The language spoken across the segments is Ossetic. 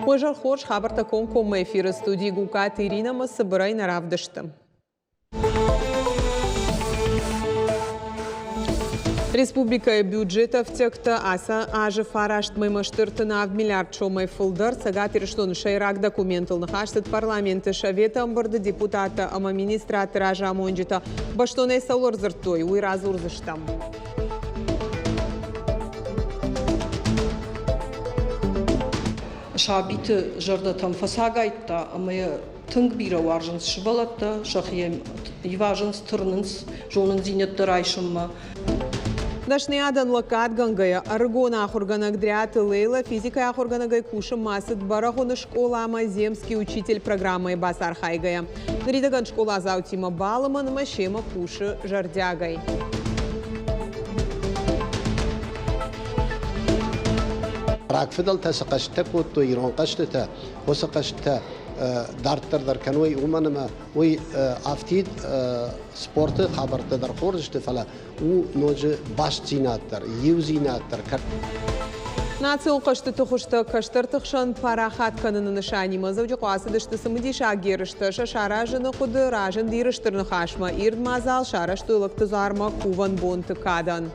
Уӕ зӕр хорз хабӕрттӕ комкоммӕ эфиры студийы Гукаты Иринӕмӕ цыбырӕй нӕ равдысты. Республикӕйы бюджеты ӕфтиӕгтӕ ацы азы фараст мӕймӕ стырты авд миллиард сомӕй фылдӕр. Цӕгат Ирыстоны сӕйраг документыл ныхас цыд парламенты советы ӕмбырды депутаттӕ ӕмӕ министрадты разамонджытӕ бӕстонӕй цӕуыл ӕрдзырдтой, уый радзурдзыстӕм. Сабиты зӕрдӕтӕм фӕцагайдта ӕмӕ йӕ Тынг бирӕ уарзынц сывӕллӕттӕ, сӕхи ивазынц, тырнынц зонындзинӕдтӕ райсынмӕ. Дӕсныйадӕн лӕггадгӕнгӕйӕ ӕрыгон ахуыргӕнӕг Дриаты Лейлӕ физикӕйы ахуыргӕнӕгӕй кусынмӕ ацыд Бӕрӕгъуыны скъоламӕ «Земский учитель» программӕйы бацархайгӕйӕ. Ныридӕгӕн скъоладзаутимӕ балымӕн ӕмӕ семӕ кусы зӕрдиагӕй. Рагфыдӕлтӕ цы хъӕзтытӕ кодтой, ирон хъӕзтытӕ, уыцы хъӕзтытӕ дарддӕр дӕр кӕной, уымӕн ӕмӕ уый афтид спорты хабӕрттӕ дӕр хорз сты, фӕлӕ у ноджы бастдзинад дӕр, иудзинад дӕр. Национ хъӕзтыты хуызтӕ кӕстӕрты хсӕн парахат кӕныны нысанимӕ Дзӕуджыхъӕуы ацыдысты цымыдисаг ерыстӕ. Сӕ саразыны хъуыды разынд Иры Стыр Ныхасмӕ. Ирд мадзал сарӕзтой Лӕгты дзуармӕ кувӕн бонты кадӕн.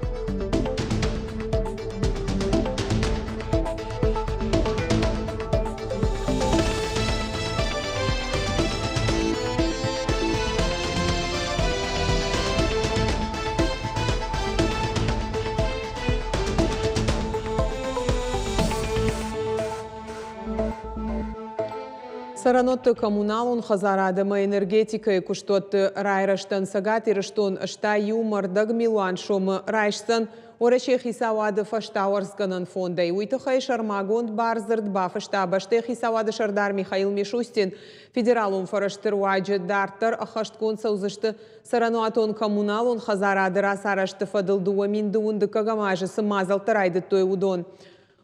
Цӕрӕнуӕтты коммуналон хӕдзарад ӕмӕ энергетикӕйы куыстуӕтты райрӕзтӕн Цӕгат Ирыстон 61 милуан сомы райсдзӕн Уӕрӕсейы хицауады фӕстауӕрцгӕнӕн фондӕй уый тыххӕй сӕрмагонд бардзырд бафыста бӕстӕйы хицауады сӕрдар Михаил Мишустин. Федералон фӕрӕзты руаджы дарддӕр ӕххӕстгонд цӕудзысты цӕрӕнуатон-коммуналон хӕдзарады рацарӕзты фӕдыл 2020 дыккӕгӕм азы цы мадзӕлттӕ райдыдтой, уыдон.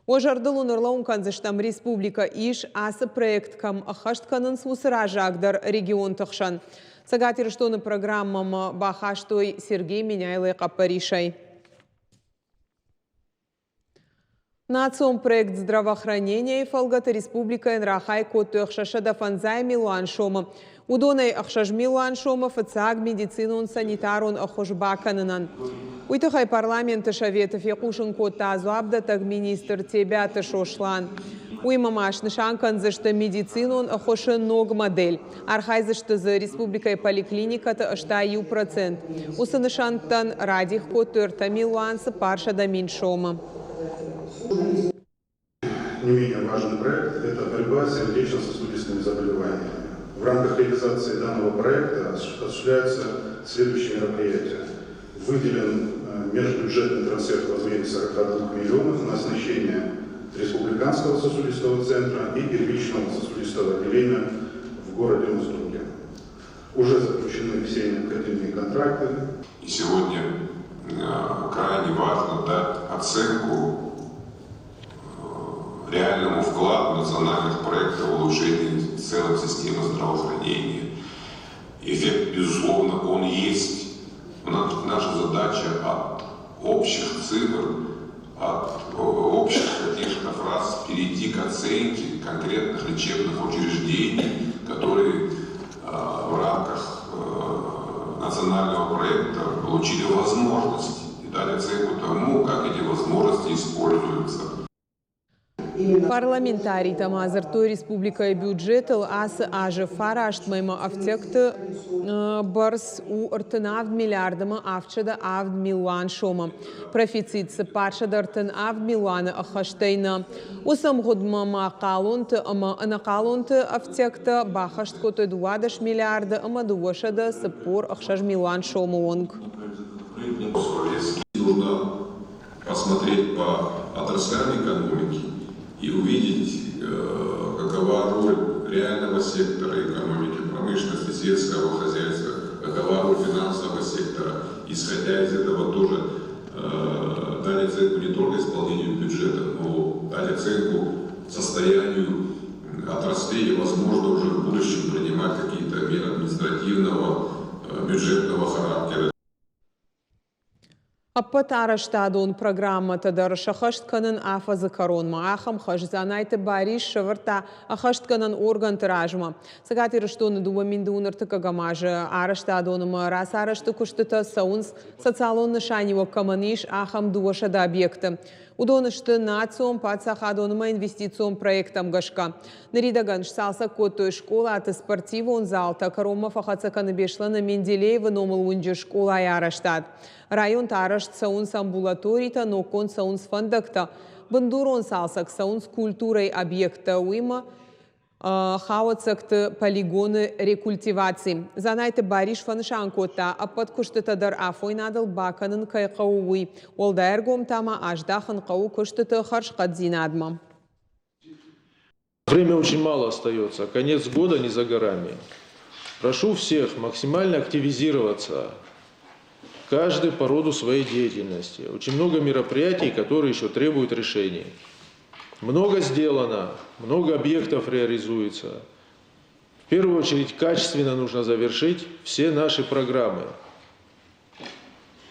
Уӕ зӕрдыл уын ӕрлӕууын кӕндзыстӕм, республикӕ ис, ацы проект кӕм ӕххӕст кӕнынц, уыцы раззагдӕр регионты хсӕн. Цӕгат Ирыстоны программӕмӕ бахастой Сергей Меняйлойы хъӕппӕрисӕй. Национ проект здравоохранение-йы фӕлгӕты республикӕйӕн рахай кодтой 605 милуан сомы. Уыдонӕй 6 милуан сомы фыццаг медицинон-санитарон ӕххуыс бакӕнынӕн. Уый тыххӕй парламенты советы фехъусын кодта дзуапдӕттӕг министр Тебиаты Сослан. Уыимӕ ма снысан кӕндзысты медицинон ӕххуысы ног модель. Архайдзысты дзы республикӕйы поликлиникӕты 81%. Уыцы нысӕнттӕн радих кодтой 3 400 000 сомы. Не менее важный проект – это борьба с сердечно-сосудистыми заболеваниями. В рамках реализации данного проекта осуществляются следующие мероприятия. Выделен межбюджетный трансфер в размере 42 миллионов на оснащение Республиканского сосудистого центра и первичного сосудистого отделения в городе Моздоке. Уже заключены все необходимые контракты. И сегодня крайне важно дать оценку реальному вкладу национальных проектов в улучшение целой системы здравоохранения. Эффект, безусловно, он есть. Наша задача от общих цифр, от общих каких-то фраз перейти к оценке конкретных лечебных учреждений, которые в рамках национального проекта получили возможность и дали оценку тому, как эти возможности используются. Парламентаритӕ ма дзырдтой республикӕйы бюджетыл ацы азы фараст мӕймӕ ӕфтиӕгты бӕрц у 37 миллиард ӕмӕ 707 милуан сомы. Профицит 437 милуаны ӕххӕстӕй нӕ. Уыцы ӕмгъуыдмӕ ма хъалонты ӕмӕ ӕнӕхъалонты ӕфтиӕгтӕ баххӕст кодтой 12 миллиарды ӕмӕ 246 милуан сомы онг. Нужно посмотреть по отраслям экономики и увидеть, какова роль реального сектора экономики, промышленности, сельского хозяйства, какова роль финансового сектора. Исходя из этого тоже дать оценку не только исполнению бюджета, но дать оценку состоянию отраслей и, возможно, уже в будущем принимать какие-то меры административного, бюджетного характера. Ӕппӕт арӕзтадон программӕтӕ дӕр сӕххӕст кӕнын афӕдзы кӕронмӕ. Ахӕм хӕс Дзанайты Барис сӕвӕрдта ӕххӕстгӕнӕн органты размӕ. Цӕгат Ирыстоны 2031 азы арӕзтадон ӕмӕ рацарӕзты куыстытӕ цӕуынц социалон нысаниуӕг кӕмӕн ис, ахӕм 200 объекты. Уыдон сты национ, паддзахадон ӕмӕ инвестицион проекттӕм гӕсгӕ. Ныридӕгӕн сцалцӕг кодтой скъолаты спортивон залтӕ, кӕронмӕ фӕхӕццӕ кӕны Беслӕны Менделеевы номыл уынджы скъолайы арӕзтад. Районты арӕзт цӕуынц амбулаторитӕ, ноггонд цӕуынц фӕндӕгтӕ, бындурон цалцӕг цӕуынц культурӕйы объекттӕ, уыимӕ хауӕццӕгты полигоны рекультиваци. Дзанайты Барис фӕнысан кодта, ӕппӕт куыстытӕ дӕр афойнадыл бакӕнын кӕй хъӕуы, уый. Уӕлдай ӕргом та ма аздахын хъӕуы куыстыты хӕрзхъӕддзинадмӕ. Время очень мало остается, конец года не за горами. Прошу всех максимально активизироваться, каждый по роду своей деятельности. Очень много мероприятий, которые еще требуют решений. Много сделано, много объектов реализуется. В первую очередь качественно нужно завершить все наши программы.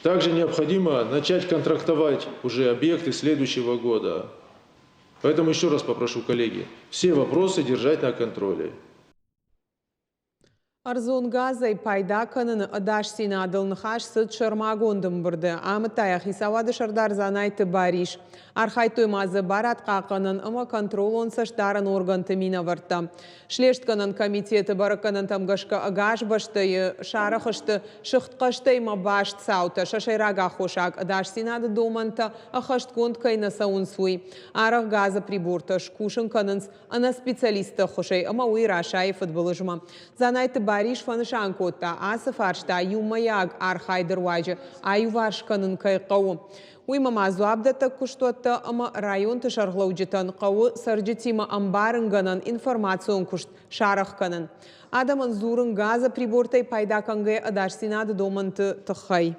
Также необходимо начать контрактовать уже объекты следующего года. Поэтому еще раз попрошу, коллеги, все вопросы держать на контроле. Ӕрдзон газӕй пайда кӕныны ӕдасдзинадыл ныхас цыд сӕрмагонд ӕмбырды, амыдта йӕ хицауады сӕрдар Дзанайты Барис. Архайдтой ма дзы барадхъахъхъӕнӕн ӕмӕ контролон цӕстдарӕн органты минӕвӕрттӕ. Слестгӕнӕн комитеты бӕрӕггӕнӕнтӕм гӕсгӕ ӕгас бӕстӕйы сарӕх сты сыгъдхъӕстӕимӕ баст цаутӕ, сӕ сӕйраг аххосаг ӕдасдзинады домӕнтӕ ӕххӕстгонд кӕй нӕ цӕуынц, уый. Арӕх газы прибортӕ скусын кӕнынц ӕнӕ специалистты ӕххуысӕй ӕмӕ уый расайы фыдбылызмӕ. Дзанайты Барис фӕнысан кодта, ацы фарста иумӕйаг архайды руаджы аиуварс кӕнын кӕй хъӕуы. Уыимӕ ма дзуапдӕттӕг куыстуӕттӕ ӕмӕ районты сӕргълӕуджытӕн хъӕуы цӕрджытимӕ ӕмбарынгӕнӕн информацион куыст сарӕх кӕнын. Адӕмӕн дзурын газы прибортӕй пайда кӕнгӕйӕ ӕдасдзинады домӕнты тыххӕй.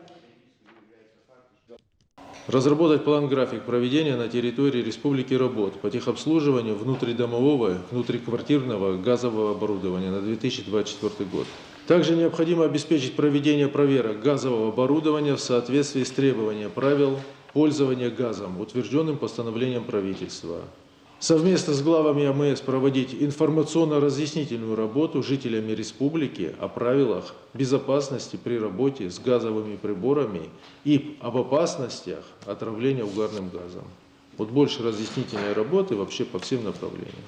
Разработать план-график проведения на территории республики работ по техобслуживанию внутридомового, внутриквартирного газового оборудования на 2024 год. Также необходимо обеспечить проведение проверок газового оборудования в соответствии с требованиями правил пользования газом, утвержденным постановлением правительства. Совместно с главами АМС проводить информационно-разъяснительную работу жителями республики о правилах безопасности при работе с газовыми приборами и об опасностях отравления угарным газом. Вот больше разъяснительной работы вообще по всем направлениям.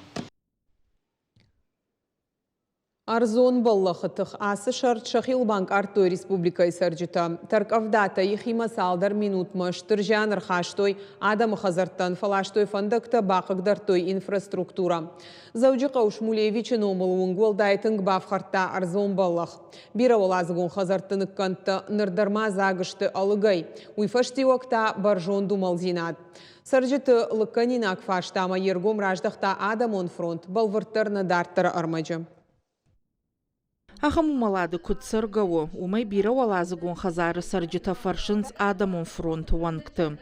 Ӕрдзон бӕллӕхы тых ацы сӕрд сӕхиуыл банкъардтой республикӕйы цӕрджытӕ. Тӕрккъӕвдатӕ ихимӕ цалдӕр минутмӕ стыр зиан ӕрхастой адӕмы хӕдзӕрттӕн, фӕластой фӕндӕгтӕ, бахъыгдардтой инфраструктурӕ. Дзӕуджыхъӕу Шмулевичы номыл уынг уӕлдай тынг бафхӕрдта ӕрдзон бӕллӕх. Бирӕуӕладзыгон хӕдзӕртты ныккӕндтӕ ныр дӕр ма дзаг сты ӕлыгӕй, уый фӕстиуӕг та бӕрзонд уымӕлдзинад. Цӕрджыты лыггӕнинаг фарстамӕ йе ргом раздӕхта Адӕмон фронт, бӕлвырддӕр нӕ дарддӕры ӕрмӕджы. Ахӕм уымӕлады куыд цӕргӕ у, уымӕй бирӕуӕладзыгон хӕдзары цӕрджытӕ фӕрсынц Адӕмон фронты уӕнгты.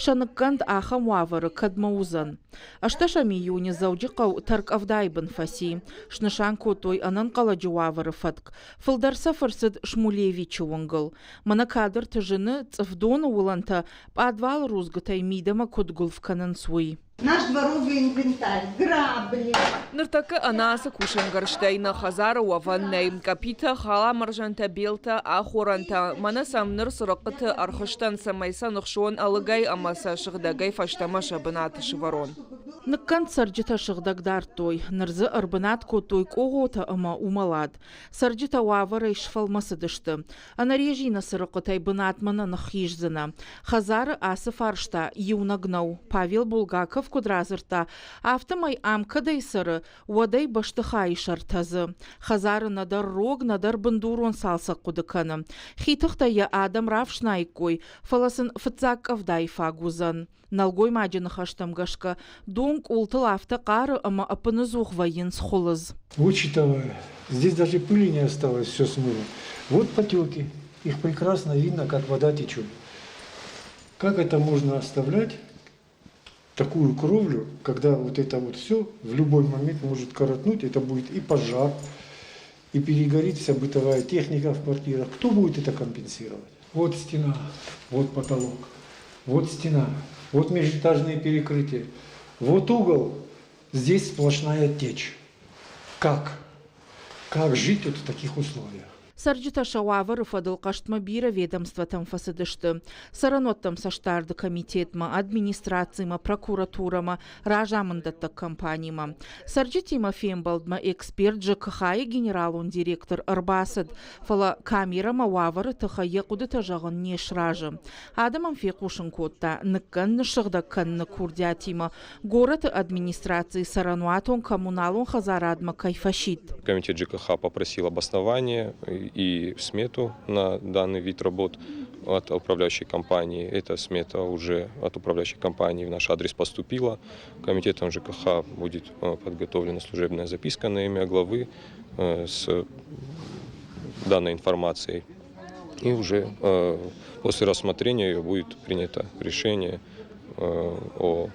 Сӕ ныккӕнд ахӕм уавӕры кӕдмӕ уыдзӕн? Ӕстӕсӕм июны Дзӕуджыхъӕу тӕрккъӕвдайы бын фӕци. Снысан кодтой ӕнӕнхъӕлӕджы уавӕры фӕтк. Фылдӕр цӕф ӕрцыд Шмулевичы уынгыл. Мӕнӕ кадрты зыны, цъыфдоны уылӕнтӕ пъадвалы рудзгуытӕй мидӕмӕ куыд гуылф кӕнынц, уый. Наш дворовый инвентарь, грабли. Ныртӕккӕ ӕнӕ ацы кусӕнгӕрзтӕй нӕ хӕдзары уӕвӕн нӕй. Къӕпитӕ, халамӕрзӕнтӕ, белтӕ, ахорӕнтӕ. Мӕнӕ сӕм ныр цырыхъхъыты ӕрхызтӕн, цӕмӕй сӕ ныхсон ӕлыгӕй ӕмӕ сӕ сыгъдӕгӕй фӕстӕмӕ сӕ бынаты сывӕрон. Ныккӕнд цӕрджытӕ сыгъдӕг дардтой. Ныр дзы ӕрбынат кодтой къогъотӕ ӕмӕ уымӕлад. Цӕрджытӕ уавӕрӕй сфӕлмӕцыдысты. Ӕнӕрезинӕ цырыхъхъытӕй бынатмӕ нӕ ныххиздзынӕ. Хӕдзары ацы фарста иунӕг нӕу. Павел Булгаков куыд радзырдта, афтӕмӕй ам кӕдӕй цӕры, уӕдӕй бӕстыхайы сӕр тӕдзы. Хӕдзары нӕдӕр рог, нӕдӕр бындурон цалцӕг хъуыды кӕны. Хи тыхтӕй йӕ адӕм рафснаиккой, фӕлӕ сын фыццаг къӕвдайы фаг уыдзӕн. Нӕлгоймаджы ныхӕстӕм гӕсгӕ, дон къултыл афтӕ хъары ӕмӕ ӕппыныдзух вӕййынц хуылыдз. Учитывая, здесь даже пыли не осталось, все смыло. Вот потеки, их прекрасно видно, как вода течет. Как это можно оставлять, такую кровлю, когда вот это вот все в любой момент может коротнуть, это будет и пожар, и перегорит вся бытовая техника в квартирах. Кто будет это компенсировать? Вот стена, вот потолок, вот стена, вот межэтажные перекрытия, вот угол, здесь сплошная течь. Как? Как жить вот в таких условиях? Цӕрджытӕ сӕ уавӕры фӕдыл хъӕстмӕ бирӕ ведомствотӕм фӕцыдысты. Цӕрӕнуӕттӕм цӕстдарды комитетмӕ, администрацимӕ, прокуратурӕмӕ, разамынддӕттӕг компанимӕ. Цӕрджытимӕ фембӕлдмӕ эксперт ЖКХ-йы генералон директор ӕрбацыд, фӕлӕ камерӕмӕ уавӕры тыххӕй йӕ хъуыдытӕ зӕгъын не сразы. Адӕмӕн фехъусын кодта, ныккӕнд ныссыгъдӕг кӕныны курдиатимӕ горӕты администрацийы цӕрӕнуатон-коммуналон хӕдзарадмӕ кӕй фӕсидт. Комитет ЖКХ попросил обоснование и смету на данный вид работ от управляющей компании. Эта смета уже от управляющей компании в наш адрес поступила. Комитетом ЖКХ будет подготовлена служебная записка на имя главы с данной информацией. И уже после рассмотрения ее будет принято решение о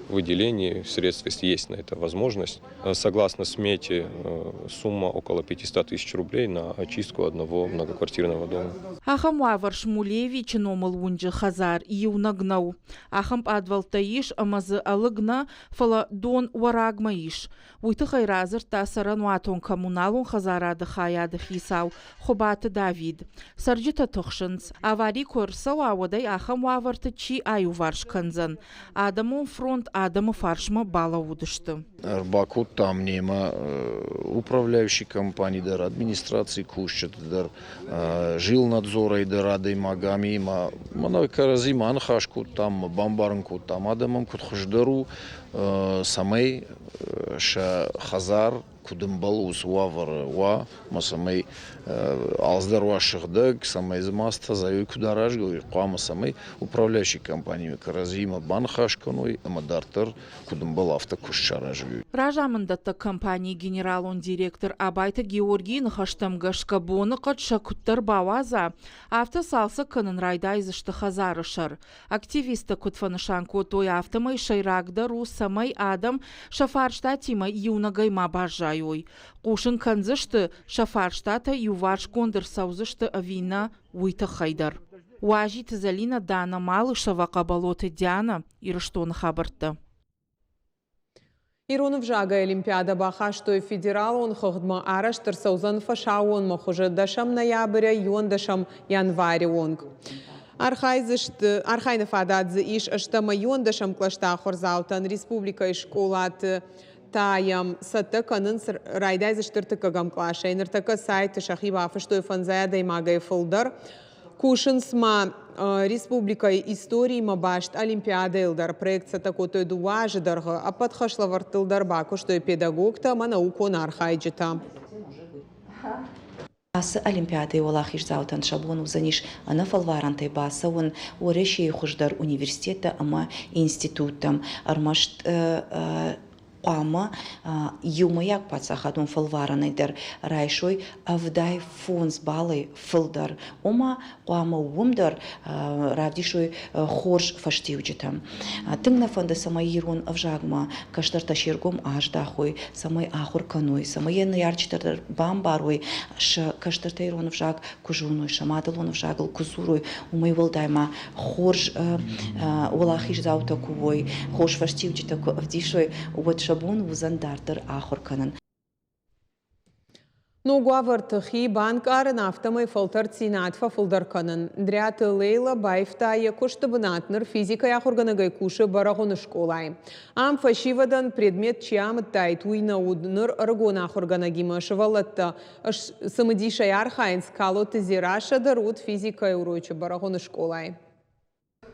выделении средств, если есть на это возможность. Согласно смете, сумма около 500 тысяч рублей на очистку одного многоквартирного дома. Ахӕм уавӕр Шмулевичы номыл уынджы хӕдзар иунӕг нӕу. Ахӕм пъадвӕлттӕ ис ӕмӕ дзы ӕлыг нӕ, фӕлӕ дон уӕрагмӕ ис. Уый тыххӕй радзырдта цӕрӕнуатон-коммуналон хӕдзарады хайады хицау Хуыбаты Давид. Цӕрджытӕ тыхсынц, авари куы ӕрцӕуа, уӕд ӕй ахӕм уавӕрты чи аиуварс кӕндзӕн. Адӕмон фронт адӕмы фарсмӕ балӕууыдысты. Ӕрбакодтам немӕ управляющий компани дӕр, администрацийы кусджыты дӕр, жилнадзорӕй дӕр адӕймаг амимӕ. Мӕнӕ кӕрӕдзимӕ аныхас кодтам, бамбарын кодтам, адӕмӕн куыд хуыздӕр у, цӕмӕй сӕ хӕдзар куыд ӕмбӕлы, уыцы уавӕры уа, ӕмӕ цӕмӕй алцыдӕр уа сыгъдӕг, цӕмӕй дзы мастӕ зайой куыд аразгӕ, уый хъуамӕ цӕмӕй управляющий компаниимӕ кӕрӕдзиимӕ баныхас кӕной ӕмӕ дарддӕр куыд ӕмбӕлы, афтӕ куыст саразой. Разамындӕттӕг компанийы генералон директор Абайты Георгийы ныхӕстӕм гӕсгӕ боныхъӕд сӕ куыддӕр бауадза, афтӕ цалцӕг кӕнын райдайдзысты хӕдзары сӕр. Активисттӕ куыд фӕнысан кодтой, афтӕмӕй сӕйрагдӕр у, цӕмӕй адӕм сӕ фарстатимӕ иунӕгӕй ма баззайой. Хъусын кӕндзысты, сӕ фарстатӕ иуварсгонд ӕрцӕудзысты ӕви нӕ, уый тыххӕй дӕр. Уазиты Зӕлинӕ, Дана Малышева, Хъӕбӕлоты Диана, Ирыстоны хабӕрттӕ. Ирон ӕвзагӕй олимпиадӕ бахастой федералон хыгъдмӕ. Арӕзт ӕрцӕудзӕн фӕсаууонмӕ хуызы дӕсӕм ноябрӕй иуӕндӕсӕм январы онг. Архайдзысты, архайыны фадат дзы ис ӕстӕм иуӕндӕсӕм кълӕсты ахуырдзаутӕн республикӕйы скъолаты та йӕм цӕттӕ кӕнынц райдайдзысты ӕртыккӕгӕм къласӕй. Ныртӕккӕ сайты сӕхи бафыстой фӕндзай адӕймагӕй фылдӕр. Кусынц ма республикӕйы историимӕ баст олимпиадӕйыл дӕр. Проект цӕттӕ кодтой дыууӕ азы дӕргъы. Ӕппӕт хӕслӕвӕрдтыл дӕр бакуыстой педагогтӕ ӕмӕ наукон архайджытӕ. Ацы олимпиадӕйы уӕлахиздзаутӕн сӕ бон уыдзӕнис ӕнӕфӕлварӕнтӕй бацӕуын Уӕрӕсейы хуыздӕр университеттӕ ӕмӕ институттӕм. Ӕрмӕст хъуамӕ иумӕйаг паддзахадон фӕлварӕнӕй дӕр райсой 75 баллӕй фылдӕр. Ома хъуамӕ уым дӕр равдисой хорз фӕстиуджытӕ. Тынг нӕ фӕнды, цӕмӕй ирон ӕвзагмӕ кӕстӕртӕ се ргом аздахой, цӕмӕй ахуыр кӕной, цӕмӕй йӕ ныййарджытӕ дӕр бамбарой, сӕ кӕстӕртӕ ирон ӕвзаг куы зоной, сӕ мадӕлон ӕвзагыл куы дзурой, уымӕй уӕлдай ма хорз уӕлахиздзаутӕ куы уой, хорз фӕстиуджытӕ куы ӕвдисой, уӕд сӕ бон уыдзӕн дарддӕр ахуыр кӕнын. Ног уавӕрты хи банкъарын, афтӕмӕй фӕлтӕрддзинад фӕфылдӕр кӕнын. Дриаты Лейла баивта йӕ куысты бынат, ныр физикӕйы ахуыргӕнӕгӕй кусы Бӕрӕгъуыны скъолайы. Ам фӕсивӕдӕн предмет чи амыдтаид, уый нӕ уыд. Ныр ӕрыгон ахуыргӕнӕгимӕ сывӕллӕттӕ цымыдисӕй архайынц. Калоты Дзерассӕ дӕр уыд физикӕйы урочы Бӕрӕгъуыны скъолайы.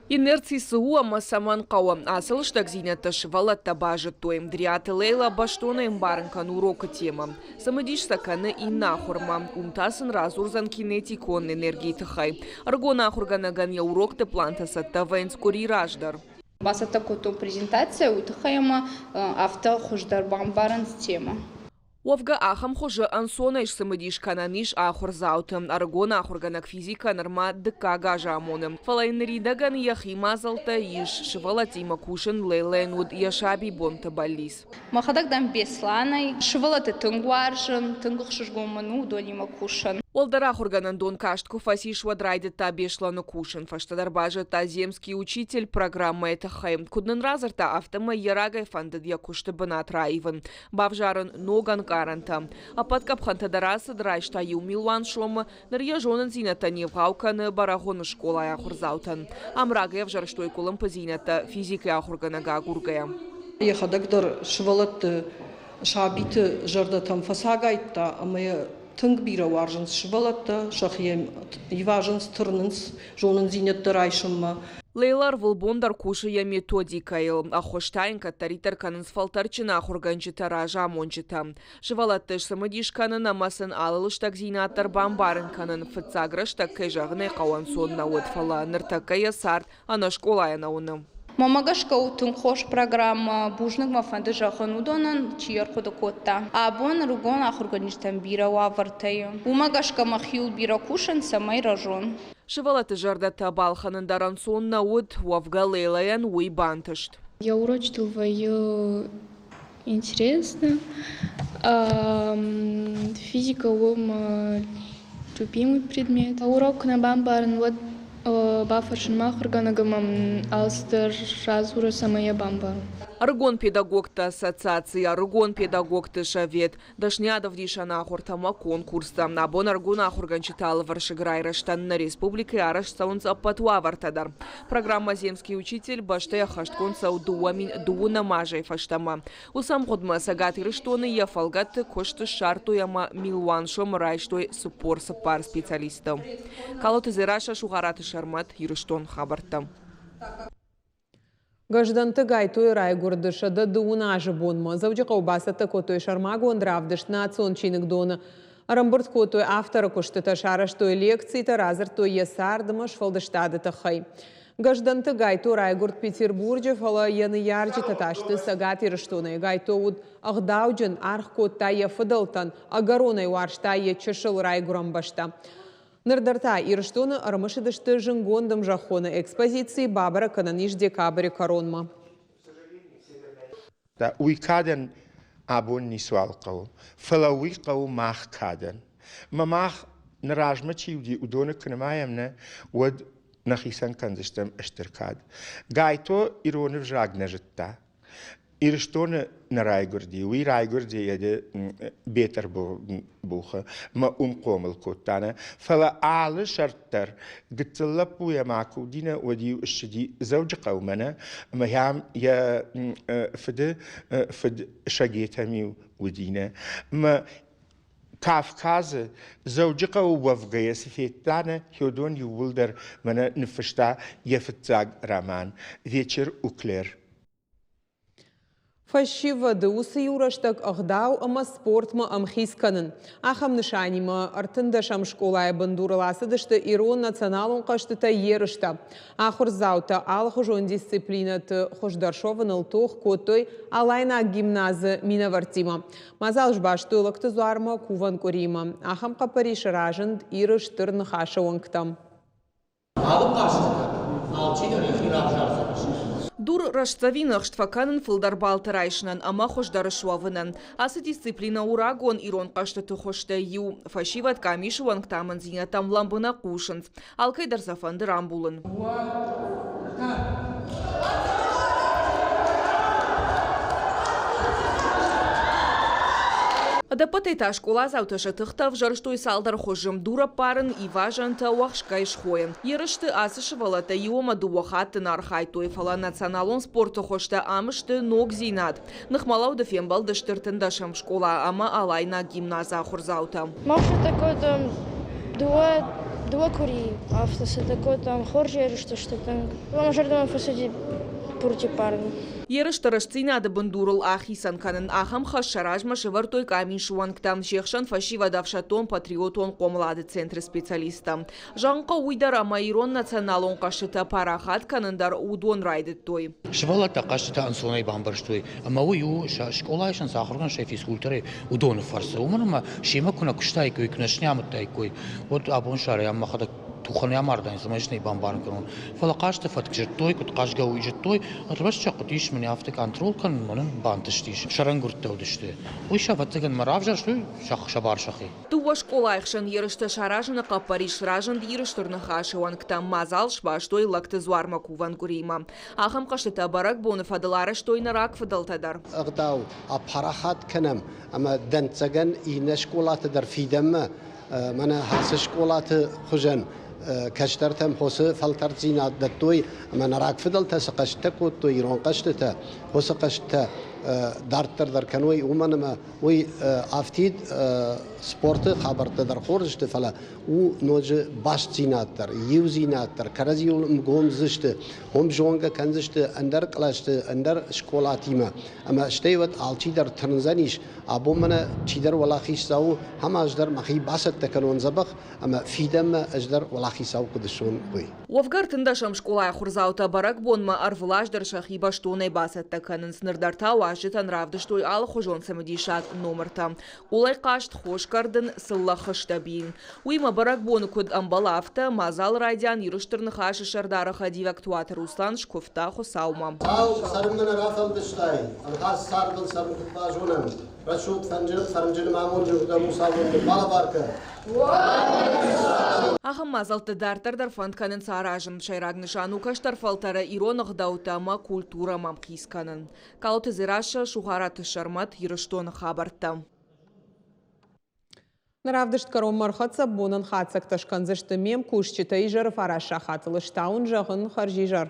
Инерци цы у ӕмӕ цӕмӕн хъӕуы, ацы лыстӕгдзинӕдтӕ сывӕллӕттӕ базыдтой. Дриаты Лейла бӕстонӕй ӕмбарын кӕны урокы темӕ. Цымыдис сӕ кӕны иннӕ ахуырмӕ. Уым та сын радзурдзӕн кинетикон энергийы тыххӕй. Ӕрыгон ахуыргӕнӕгӕн йӕ урокты плантӕ цӕттӕ вӕййынц къуыри раздӕр. Бацӕттӕ кодтон презентацийӕ, уый тыххӕй ӕмӕ афтӕ хуыздӕр бамбарынц темӕ. Уӕвгӕ ахӕм хуызы ӕнцонӕй сцымыдис кӕнӕн ис ахуырдзауты. Ӕрыгон ахуыргӕнӕг физикӕ нырма дыккаг аз амоны. Фӕлӕ йын ныридӕгӕн йӕхи мадзӕлттӕ ис. Сывӕллӕттимӕ кусын Лейлӕйӕн уыд йӕ сабибонты бӕллиц. Мӕхӕдӕг дӕн Беслӕнӕй. Сывӕллӕтты тынг уарзын, тынг ӕхсызгон мын у уыдонимӕ кусын. Уӕлдӕр ахуыргӕнӕндон каст куы фӕцис, уӕд райдыдта Беслӕны кусын. Фӕстӕдӕр базыдта «Земский учитель» программӕйы тыххӕй. Куыд нын радзырдта, афтӕмӕй йӕ рагӕй фӕндыд йӕ куысты бынат раивын, бавзарын ног ӕнкъарӕнтӕ. Ӕппӕт къӕпхӕнтӕ дӕр ацыд, райста иу милуан сомы, ныр йӕ зонындзинӕдтӕ не вгъау кӕны Бӕрӕгъуыны скъолайы ахуырдзаутӕн. Ам рагӕй ӕвзӕрстой къуылымпыдзинӕдтӕ физикӕйы ахуыргӕнӕг агургӕйӕ. Йӕхӕдӕг дӕр сывӕллӕтты сабиты зӕрдӕтӕм фӕцагайдта ӕмӕ йӕ тынг бирӕ уарзынц сывӕллӕттӕ, сӕхи йӕм ивазынц, тырнынц зонындзинӕдтӕ райсынмӕ. Лейлӕ ӕрвылбон дӕр кусы йӕ методикӕйыл. Ӕххуыс та йын кӕддӕриддӕр кӕнынц фӕлтӕрдджын ахуыргӕнджытӕ, разамонджытӕ. Сывӕллӕтты сцымыдис кӕнын ӕмӕ сын алы лыстӕгдзинад дӕр бамбарын кӕнын фыццаг рӕстӕг, кӕй зӕгъын ӕй хъӕуы, ӕнцон нӕ уыд, фӕлӕ ныртӕккӕ йӕ цард ӕнӕ скъолайӕ нӕ уыны. Мӕнмӕ гӕсгӕ у тынг хорз программӕ. Бузныг мӕ фӕнды зӕгъын уыдонӕн, чи ӕрхъуыды кодта. Абон ӕрыгон ахуыргӕнджытӕн бирӕ уавӕртӕ и. Уымӕ гӕсгӕ мӕхиуыл бирӕ кусын, цӕмӕй рӕзон. Сывӕллӕтты зӕрдӕтӕ балхӕнын дӕр ӕнцон нӕ уыд, уӕвгӕ Лейлӕйӕн уый бантыст. Йӕ урочытыл вӕййы интересно. Физика у мӕ любимый предмет. Урок куы нӕ бамбарын, уӕд бафӕрсын мӕ ахуыргӕнӕг ӕмӕ мын алцыдӕр радзуры, цӕмӕй йӕ бамбарон. Ӕрыгон педагогты ассоциаци, ӕрыгон педагогты совет, дӕсныйадӕвдисӕн ахуыртӕ ӕмӕ конкурстӕ. Абон ӕрыгон ахуыргӕнджыты алывӕрсыг райрӕзтӕн нӕ республикӕйы арӕзт цӕуынц ӕппӕт уавӕртӕ дӕр. Программӕ «Земский учитель» бӕстӕйы ӕххӕстгонд цӕуы 2012 азӕй фӕстӕмӕ. Уыцы ӕмгъуыдмӕ Цӕгат Ирыстоны йӕ фӕлгӕтты куыст ссардтой ӕмӕ милуан сомы райстой 44 специалисты. Калоты Дзерассӕ, Сугъараты Сӕрмӕт, Ирыстон хабӕрттӕ. Гӕздӕнты Гайтойы райгуырды 130 азы бонмӕ Дзӕуджыхъӕуы бацӕттӕ кодтой сӕрмагонд равдыст национ чиныгдоны. Ӕрӕмбырд кодтой авторы куыстытӕ, сарӕзтой лекцитӕ, радзырдтой йӕ цард ӕмӕ сфӕлдыстады тыххӕй. Гӕздӕнты Гайто райгуырд Петербурджы, фӕлӕ йӕ ныййарджытӕ та сты Цӕгат Ирыстонӕй. Гайто уыд ӕгъдауджын, аргъ кодта йӕ фыдӕлтӕн, ӕгӕронӕй уарзта йӕ чысыл райгуырӕн бӕстӕ. Ныр дӕр та Ирыстоны ӕрымысыдысты зынгонд ӕмзӕххоны экспозици бабӕрӕг кӕнӕн ис декабры кӕронмӕ. Уый кадӕн абон ницуал хъӕуы, фӕлӕ уый хъӕуы мах кадӕн. Мӕ мах нӕ размӕ чи уыди, уыдоны куы нымайӕм, нӕ, уӕд нӕхицӕн кӕндзыстӕм стыр кад. Гайто ирон ӕвзаг нӕ зыдта. Ирыстоны нӕ райгуырди, уый райгуырди Бетъырбухы мӕ уым хъомыл кодта нӕ. Фӕлӕ алы сӕрд дӕр гыццыл лӕппуйӕ ма куы уыди нӕ, уӕд-иу ссыди Дзӕуджыхъӕумӕ нӕ, ӕмӕ йӕм йӕ фыды фыд Сагетӕм-иу уыди нӕ. Ӕмӕ Кавказы, Дзӕуджыхъӕуы уӕвгӕйӕ цы федта нӕ, уыдон иууылдӕр мӕнӕ ныффыста йӕ фыццаг роман «Вечер у Клер». Фӕсивӕды уыцы иу рӕстӕг ӕгъдау ӕмӕ спортмӕ ӕмхиц кӕнын. Ахӕм нысанимӕ ӕртындӕсӕм скъолайы бындурыл ацыдысты ирон националон хъӕзтытӕй ерыстӕ. Ахуырдзаутӕ алыхуызон дисциплинӕты хуыздӕр суӕвыныл тох кодтой Алайнаг гимназы минӕвӕрттимӕ. Мадзал сбастой Лӕгты дзуармӕ кувӕн къуыримӕ. Ахӕм хъӕппӕрис разынд Иры Стыр Ныхасы уӕнгтӕм. Алы хъазты дӕр алчидӕр йӕхи равзардзӕнис. Дур рӕстдзӕвин ӕхст фӕкӕнын фылдӕр баллтӕ райсынӕн ӕмӕ хуыздӕр суӕвынӕн. Ацы дисциплинӕ у рагон ирон хъӕзтыты хуызтӕй иу. Фӕсивӕд къамисы уӕнгтӕ амынддзинӕдтӕм лӕмбынӕг хъусынц. Алкӕй дӕр сӕ фӕнды рамбулын. Ӕдӕппӕтӕй та скъоладзаутӕ сӕ тыхтӕ ӕвзӕрстой цалдӕр хуызы: дур ӕппарын, ивазӕнтӕ, уӕхскӕй схойын. Ерысты ацы сывӕллӕттӕ иу ӕмӕ дыууӕ хатты нӕ архайдтой, фӕлӕ националон спорты хуызтӕ ам сты ногдзинад. Ныхмӕлӕуды фембӕлдысты ӕртындӕсӕм скъола ӕмӕ Алайнаг гимназы ахуырдзаутӕ. Мах цӕттӕ кодтам дыууӕ дыууӕ къуыри, афтӕ цӕттӕ кодтам хорз ерысты сты тынг. Мӕ зӕрдӕмӕ фӕцыди пурти ппарын. Ерысты рӕстдзинады бындурыл ахицӕн кӕнын ахӕм хӕс сӕ размӕ сӕвӕрдтой къамисы уӕнгтӕ, се хсӕн фӕсивӕд ӕфсӕддон-патриотон хъомылады центры специалисттӕ. Зӕгъын хъӕуы уый дӕр, ӕмӕ ирон националон хъӕзтытӕ парахат кӕнын дӕр уыдон райдыдтой. Сывӕллӕттӕ хъӕзтытӕ ӕнцонӕй бамбӕрстой, ӕмӕ уый у сӕ скъолайы сын цы ахуыргӕнӕг сӕ физкультурӕйы уыдоны фӕрцы. Уымӕн ӕмӕ семӕ куы нӕ куыстаиккой, куы нӕ снӕмыдтаиккой, уӕд абон сӕрӕй мӕхӕдӕг Тухӕнӕй амардаин, цӕмӕй сын ӕй бамбарын кӕнон. Фӕлӕ хъазты фӕтк зыдтой, куыд хъазгӕ уый зыдтой, ӕрмӕст сӕ хъуыдис мӕнӕ афтӕ контрол кӕнын, мӕнӕн бантыстис. Сӕрӕнгуырдтӕ уыдысты. Уый сӕ, ӕвӕццӕгӕн, мӕ равзӕрстой сӕ бар сӕхи. Дыууӕ скъолайы хсӕн ерыстӕ саразыны хъӕппӕрис разынд Иры Стыр Ныхасы уӕнгтӕм. Мадзал сбастой Лӕгты дзуармӕ кувӕн къуыримӕ. Ахӕм хъӕзтытӕ бӕрӕгбоны фӕдыл арӕзтой нӕ рагфыдӕлтӕ дӕр. Ӕгъдау апарахат кӕнӕм ӕмӕ дӕнцӕгӕн иннӕ скъолаты дӕр фидӕнмӕ мӕнӕ ацы скъолаты хуызӕн кӕстӕртӕм хосы фӕлтӕрддзинад дӕттой ӕмӕ нӕ рагфыдӕлтӕ цы хъӕзтытӕ кодтой, ирон хъӕзтытӕ, уыцы хъӕзтытӕ дарддӕр дӕр кӕной, уымӕн ӕмӕ уый афтид спорты хабӕрттӕ дӕр хорз сты, фӕлӕ у ноджы бастдзинад дӕр, иудзинад дӕр, кӕрӕдзиуыл ӕмгомдзысты, уым зонгӕ кӕндзысты ӕндӕр кълӕсты, ӕндӕр скъолатимӕ. Ӕмӕ стӕй уӕд алчидӕр тырндзӕнис, абон мӕнӕ чидӕр уӕлахиздзау у, ӕмӕ ӕз дӕр мӕхи бацӕттӕ кӕнон дзӕбӕх, ӕмӕ фидӕнмӕ ӕз дӕр уӕлахиздзау куыд суон, уый. Уӕвгӕ ӕртындӕсӕм скъолайы ахуырдзаутӕ бӕрӕгбонмӕ ӕрвылаз дӕр сӕхи бӕстонӕй бацӕттӕ кӕнынц. Ныр дӕр та уазджытӕн равдыстой алыхуызон цымыдисаг номыртӕ. Къулӕй хъазт, хос кӕрдын, цыллӕ хызтӕ бийын. Уыимӕ бӕрӕгбоны куыд ӕмбӕлы, афтӕ мадзалы райдиан Иры Стыр Ныхасы сӕрдары хӕдивӕг Туаты Руслан скуывта Хуыцаумӕ. Хуыцау, цӕрын нӕ рафӕлдыстай, ӕлгъӕс цардыл цӕрын куыд базонӕм, рӕсугъд фӕрнджын ӕмӕ амондджын куыд ӕмусалон балӕвар кӕн. Ахӕм мадзӕлтты дарддӕр дӕр фӕнд кӕнынц аразын. Сӕйраг нысан у кӕстӕр фӕлтӕры ирон ӕгъдӕуттӕ ӕмӕ культурӕмӕ ӕмхиц кӕнын. Калоты Дзерассӕ, Сугъараты Сӕрмӕт, Ирыстоны хабӕрттӕ. Нӕ равдыст кӕронмӕ ӕрхӕццӕ бонӕн хатдзӕгтӕ скӕндзысты ме мкусджытӕ изӕры фараст сахатыл стауын зӕгъын хӕрзизӕр.